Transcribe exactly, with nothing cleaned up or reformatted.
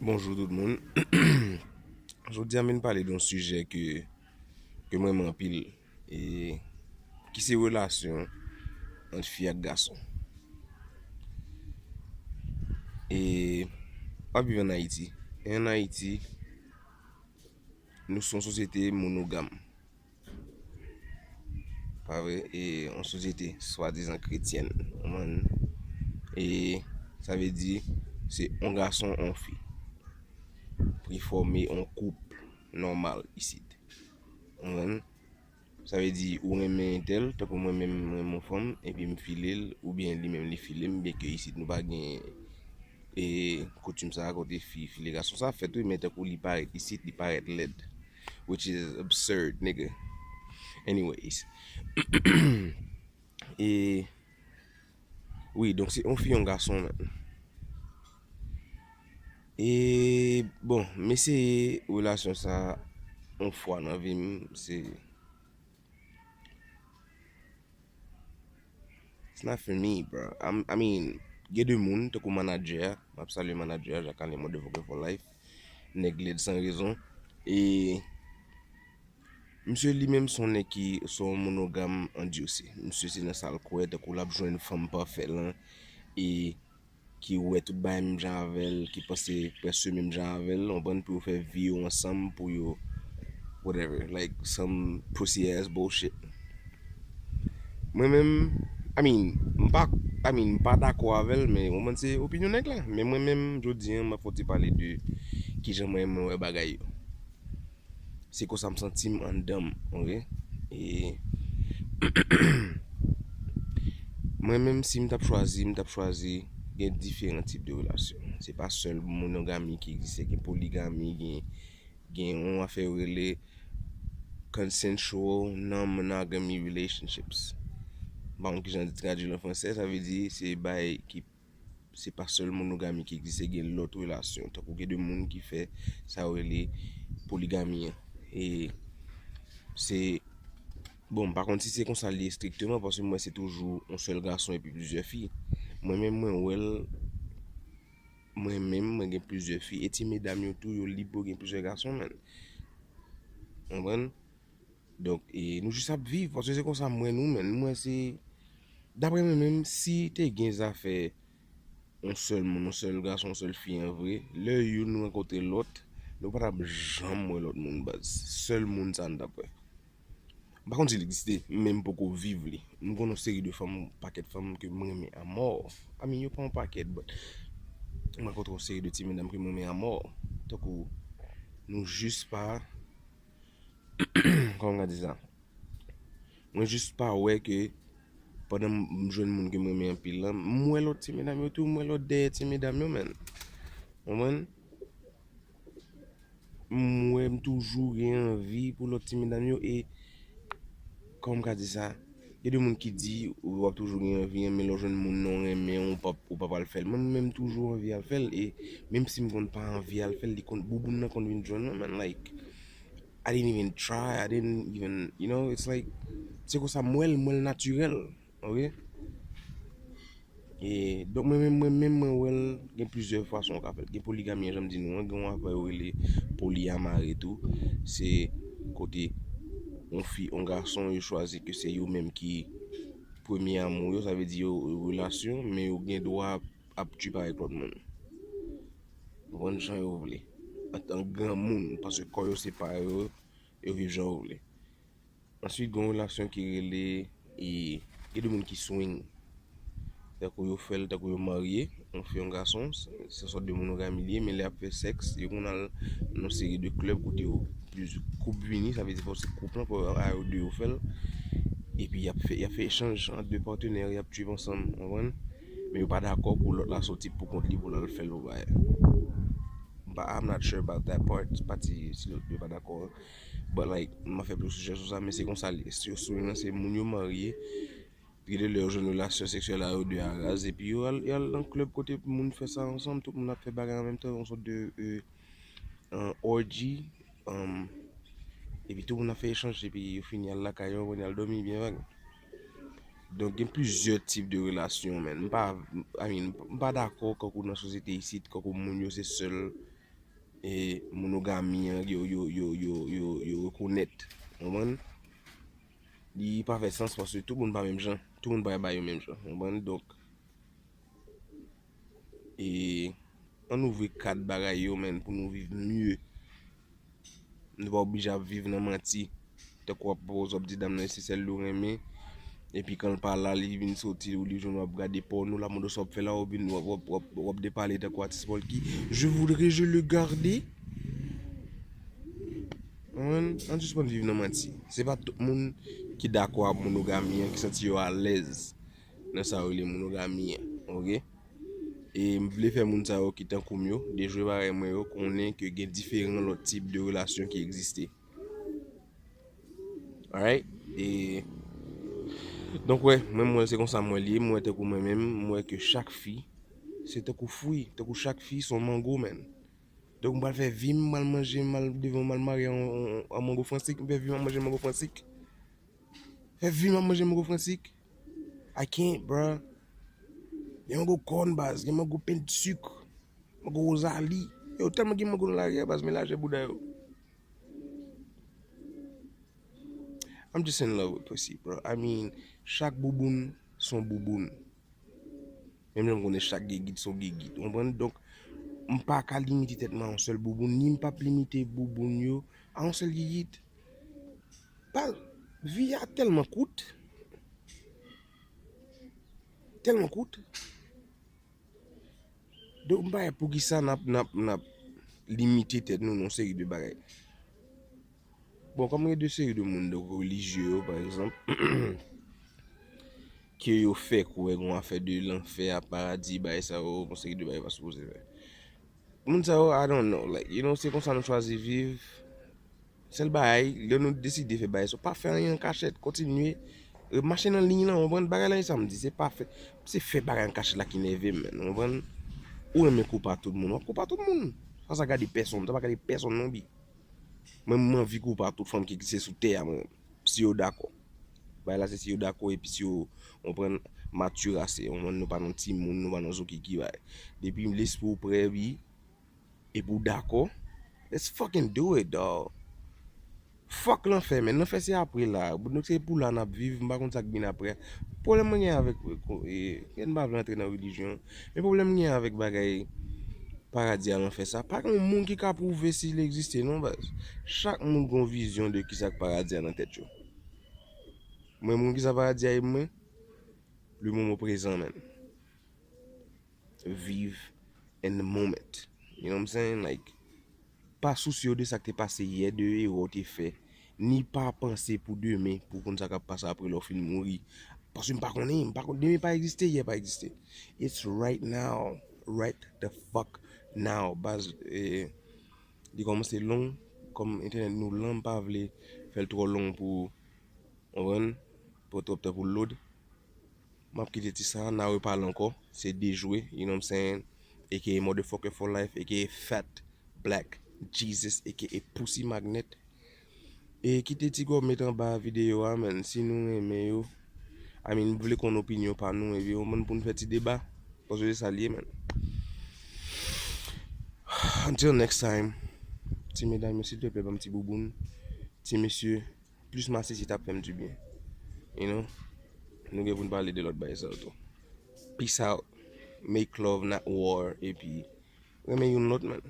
Bonjou tout moun. Jodi a m vin pale de yon sijè ke, ke m renmen anpil, e ki se relasyon ant fi ak gason. E m ap viv ann Ayiti. E ann Ayiti, nou se yon sosyete monogam. Pa vre? E yon sosyete swadizan kretyèn. Ou konprann? E sa vle di, se yon gason, yon fi pou fòme yon koup nòmal isit. Ou konprann? Sa vle di, ou renmen entèl, tankou mwen menm, mwen renmen yon fanm, epi m file l, oubyen li menm li file m, byenke isit nou pa gen, e, koutim sa a kote fi file gason. Sa fèt wi, men tankou li parèt isit, li parèt lèd. Which is absurd, nigga. Anyways. E, wi, donk se yon fi, yon gason, man. E, bon, m eseye relasyon sa yon fwa nan vi m, se, it's not for me, bro. I'm, I mean, gen de moun, tankou manadjè a, m ap salye manadjè a, Jacques Alain, motherfucker for life, nèg lèd san rezon. E misye li menm se yon nèg ki se yon monogam andursi. Misye se nan sa l kwè, tankou l ap jwenn fanm pafè lan, e ki wè tout bagay menm jan avè l, ki panse prèske menm jan avè l, ou konprann, pou yo fè vi yo ansanm, pou yo whatever, like some pussy ass bullshit. Mwen menm, I mean, m pa, I mean, m pa dakò avè l, men ou konprann, se opinyon nèg la. Men mwen menm, jodi a, m ap fè ti pale de kijan mwen, mwen wè bagay yo. Se konsa m santi m anndan m, oke? E mwen menm, si m t ap chwazi, m t ap chwazi gen diferan tip de relasyon. Se pa sèl monogami ki egziste, gen poligami, gen, gen yon afè yo rele consensual non-monogamy relationships. M pa konn kijan yo tradui l an fransè, sa vle di se bagay ki se pa sèl monogami ki egziste, gen lòt relasyon. Tankou gen de moun ki fè sa yo rele poligami an. E se, bon, m pa konn si se konsa l ye estrikteman, paske m wè se toujou yon sèl gason epi plizyè fi. Mwen menm, mwen wè l, mwen menm, mwen gen plizyè fi, e ti medam yo tou, yo lib pou gen plizyè gason, man. Ou konprann? Donk, e, nou jis ap viv, paske se konsa m wè nou, man. M wè se, daprè mwen menm, si te gen zafè yon sèl moun, yon sèl gason, yon sèl fi an vre, lè youn rankontre lòt, nou pa t ap janm wè lòt moun, baz. Sèl moun sa n t ap wè. M pa konn si l egziste, men m poko viv li. M konn yon seri de fanm, yon pakèt fanm ke m renmen amò. I mean, yo pa yon pakèt, but m rankontre yon seri de ti medam ke m renmen amò. Tankou, nou jis pa, kòman m ka di sa? Mwen jis pa wè ke pandan m, m jwenn moun ke m renmen anpil lan, m wè lòt ti medam yo tou, m wè lòt dèyè ti medam yo, man. Ou konprann? M wè m toujou gen anvi pou lòt ti medam yo, e kòman m ka di sa? Gen de moun ki di ou ap toujou gen anvi an, men lè w jwenn moun nan w renmen an, ou p ap, ou p ap al fè l. Mwen menm, m toujou anvi al fè l, e menm si m konn pa anvi al fè l, li konn, bouboun nan konn vin jwenn mwen, man, like, I didn't even try, I didn't even, you know, it's like, se konsa m wè l, m wè l natirèl, oke? E, donk, mwen menm, mwen menm, mwen wè l gen plizyè fason w ka fè l. Gen poligami an, jan m di nou an, gen yon afè yo rele polyamare tou. Se kote yon fi, yon gason, yo chwazi ke se yo menm ki premye amou yo, sa vle di yo relasyon, men yo gen dwa ap trip avèk lòt moun. Ou konprann, jan yo vle. Antan granmoun, paske kò yo se pa yo, yo viv jan yo vle. Answit, gen yon relasyon ki rele, e, gen de moun ki swing. Tankou yo fè l, tankou yo marye, yon fi, yon gason, se, se sòt de monogami li ye, men lè y ap fè sèks, yo konn al nan yon seri de klèb kote yo plis koup vini, sa vle di fò se koup lan, fò a yo de yo fè l. Epi y ap fè, y ap fè echanj ant de patenè, y ap trip ansanm, ou konprann? Men yo pa dakò pou lòt la soti pou kont li pou l al fè l pou bagay. But I'm not sure about that part, pati si lòt yo pa dakò. But, like, m ap fè plis rechèch sou sa, men se konsa l ye. Si yo swing lan, se moun yo marye, gen de lè yo jwenn relasyon seksyèl a yo de a raz, epi yo al, yo al nan klèb kote moun fè sa ansanm, tout moun ap fè bagay an menm tan, yon sòt de, e, an orgy, um, epi tout moun ap fè echanj, epi yo fini al lakay yo, konnya al dòmi byen vag. Donk, gen plizyè tip de relasyon, man. M pa, I mean, m pa dakò kankou nan sosyete isit, kankou moun yo se sèl, e, monogami an, yo, yo, yo, yo, yo, yo rekonèt. Ou konprann? Li pa fè sans paske tout moun pa menm jan. Tout moun pa bay yo menm jan. Ou konprann? Donk, e, ann ouvri kad bagay yo, menn, pou nou viv mye. Nou pa oblije ap viv nan manti. Tankou w ap poze, w ap di dam nan se sèl li w renmen. Epi kan l pa la, li vin soti, ou li jwenn w ap gade pòno, l ap mande w sa w ap fè la, w ap vin, w ap, w ap, w ap, w ap depale tankou atis Polky. Je voudrais, je le garde. Ou konprann? Ann sispann viv nan manti. Se pa tout moun ki dakò ak monogami an, ki santi yo alèz nan sa yo rele monogami an. Oke? E m vle fè moun sa yo ki tankou m yo, dejwe parèy mwen yo, konnen ke gen diferan lòt tip de relasyon ki egziste. Alright? E, donk, wè, mwen, mwen, se konsa mwen li ye, mwen, tankou mwen menm, mwen, ke chak fi, se tankou fwi, tankou chak fi, se yon mango, menn. Donk, m pral fè vi m, m al manje, m al devan, m al mare an, an, an mango fransik, m fè vi m ap manje mango fransik. Fè vi m ap manje mango fransik. I can't, bro. Gen mango kòn, baz, gen mango penn sik, mango wozali. Yo tèlman gen mango nan lari a, baz, men lajè bouda yo. I'm just in love with pussy, bro. I mean, chak bouboun se yon bouboun. Menm jan m konnen chak gigit se yon gigit. Ou konprann? Donk, m pa ka limite tèt mwen a yon sèl bouboun, ni m p ap limite bouboun yo a yon sèl gigit. Pa, vi a tèlman kout. Tèlman kout. Donk, m pa wè poukisa n ap, n ap, n ap limite tèt nou nan yon seri de bagay. Bon, kòm gen de seri de moun, donk, relijye yo, pa egzanp, ke yo fè kwè gen yon afè de lanfè ak paradi, bagay sa yo, yon seri de bagay yo pa sipoze fè. Moun sa yo, I don't know, like, you know, se konsa nou chwazi viv. Sèl bagay, lè nou deside fè bagay sa, pa fè anyen an kachèt, kontinye, e, mache nan liy lan, ou konprann? Bagay la, e sa m di, se pa fè, se fè bagay an kachèt la ki nève m, menn, ou konprann? Ou renmen koupa tout moun, w ap koupa tout moun. Sa, sa gade pèsonn, sa pa gade pèsonn non, bi. Mwen, m anvi koupa tout fanm ki egziste sou tè a, mwen, si yo dakò. Bagay la, se si yo dakò, epi si yo, ou konprann, matire ase, ou konprann, nou pa nan timoun, nou pa nan zokiki, bagay. Depi lespri w prè, wi, epi w dakò, let's fucking do it, dawg. Fuck lanfè, menn. Lanfè se apre la. Donk se pou la n ap viv, m pa konn sa k vin apre. Pwoblèm mwen gen avèk, e, e, m pa vle antre nan relijyon, men pwoblèm m gen avèk bagay paradi a lanfè sa, pa gen yon moun ki ka pwouve si l egziste non, baz. Chak moun gen yon vizyon de kisa k paradi a nan tèt yo. Mwen, m konn kisa paradi a ye pou mwen? Le moman prezan, menn. Viv in the moment. You know what I'm saying? Like, pa sousye w de sa k te pase yè, de erè w te fè, ni pa panse pou demen, pou konn sa k ap pase apre lè w fin mouri. Paske m pa konnen, m pa konn, demen pa egziste, yè pa egziste. It's right now, right the fuck now. Baz, e, li kòmanse long, kòm entènèt nou lan, m pa vle fè l twò long pou, ou konprann, pran twòp tan pou l load. M ap kite ti sa, n a repale ankò. Se Dejwe, you know what I'm saying? A K A motherfucker for life, A K A fat black Jesus, A K A pussy magnet. E kite ti kòmantè anba videyo a, menn, si nou renmen yo. I mean, m vle konn opinyon pa nou, epi ou konprann, pou n fè ti deba. Paske se sa l ye, menn. Until next time. Ti medam yo, silteplè, ban m ti bouboun. Ti mesye, plis masisi t ap fè m dibyen. You know? Nou gen pou n pale de lòt bagay sa yo tou. Peace out. Make love, not war. Epi, renmen youn lòt, menn.